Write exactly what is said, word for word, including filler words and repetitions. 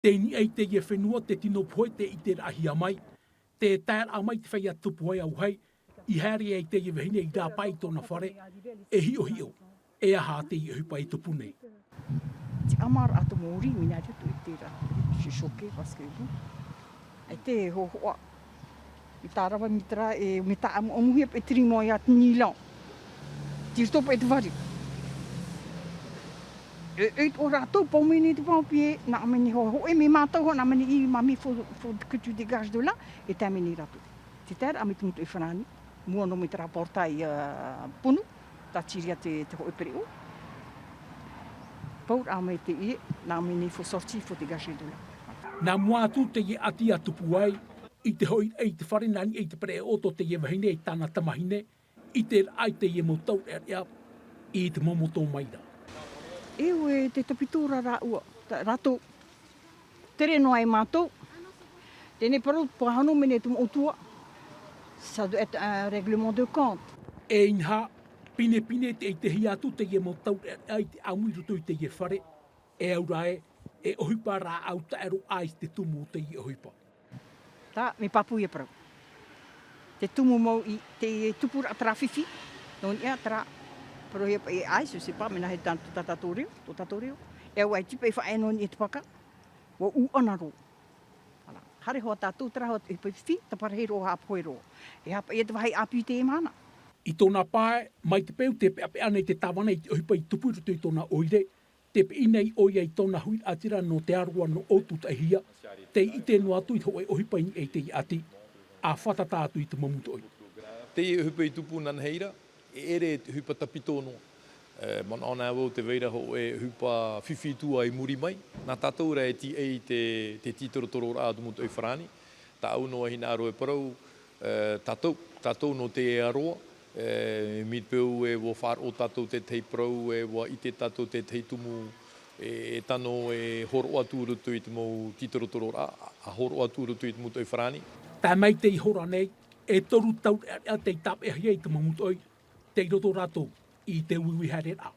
Tei niʻa i teie fenua te tino pohe tei ʻite raʻahia mai, te taeraʻa mai te feiā tupu ai auahi, i haere ai teie vahine i rāpae i tōna fare, e hiʻohiʻo, e aha teie ʻohipa i tupu nei. Te ʻamaraʻa tō mōrī, mea nā reira tō ʻite ra, je suis choquée parce que bon, e te hōhoʻa, i tā rava mea terā, e mea tā ʻamu, ʻamuhia pe te rima ia te nīlon. Tei roto pe te vari. E, e, ʻo rātou, pau mai nei te pompier, nā ʻamene i hōhoʻa, e mea mātou hoʻi, nā ʻamene i, ma mea faut, faut que tu dégages de là, e tae mai nei rātou. Te taeraʻa mai te mūtoʻi farāni, mua noa mai terā portail, ā, punu, tā tiria te, te hōʻē pereʻoʻo. Pau rā mai teie, nā ʻamene faut sortir, faut dégager de là. Nā mua atu teie ʻati a tupu ai, i te hoʻiraʻa i te fare nā niʻa i te pereʻoʻo tō teie vahine e tāna tamahine, i te raʻa i teie mau taureʻareʻa, i te momoto mai ra. E ʻoe, te tapitō ra rāua, tā, rātou. Tere noa e mātou. Teie nei parau, pāhono mai nei te mau ʻutuāfare. Ça doit être un règlement de compte. E inaha, pinepine tei ʻitehia atu teie mau taureʻareʻa i te ʻamu i roto i teie fare. E au ra ē, e ʻohipa rāʻau taʻero ʻā i te tumu o teie ʻohipa. Tā, mea pāpū ia parau. Te tumu mau i te tupuraʻa terā fifi, nō niʻa terā, parauhia paʻi e ʻai, je sais pas, mea nā hea tā, tā tātou reo, tō tātou reo. E au ʻaita paʻi faʻaea nō niʻa te paka, ʻua ʻūʻana roa. Voilà. Haere hoʻi tātou terā hoʻi te ʻohipa fifi, taparahi roa, haʻapohe roa. E aha paʻi ia te vāhi ʻāpī i teie mahana. I tōna pae, mai te peu tē peʻapeʻa nei te tāvana i te ʻohipa i tupu i roto i tōna ʻoire, tē piʻi nei ʻoia i tōna huiraʻatira nō te aroā nō ʻō tūtaʻihia, tei ʻite noa atu i te hōʻē ʻohipa i niʻa i teie ʻati, ʻa fātata atu i te mau mūtoʻi. Teie ʻohipa i tupu nanahi ra, e ʻere te ʻohipa tapitō noa. E, manaʻo nei vau tē vai ra hōʻē ʻohipa fifi atu ā i muri mai, nā tātou rā e tīaʻi te, te tītorotororaʻa a te mūtoʻi farāni, tāʻu noa hinaʻaro e parau, e, tātou, tātou nō te aroā, e, mai te peu e ʻua faʻaroʻo tātou tētahi parau, e ʻua ʻite tātou tētahi tumu, e, e tano e hōroʻa atu i roto i te mau tītorotororaʻa, ʻa hōroʻa atu i roto i te mūtoʻi farāni. Tae mai i teie hora nei, e toru taureʻareʻa tei tāpeʻahia i te mau mūtoʻi, tei roto rātou i te uiui haereraʻa.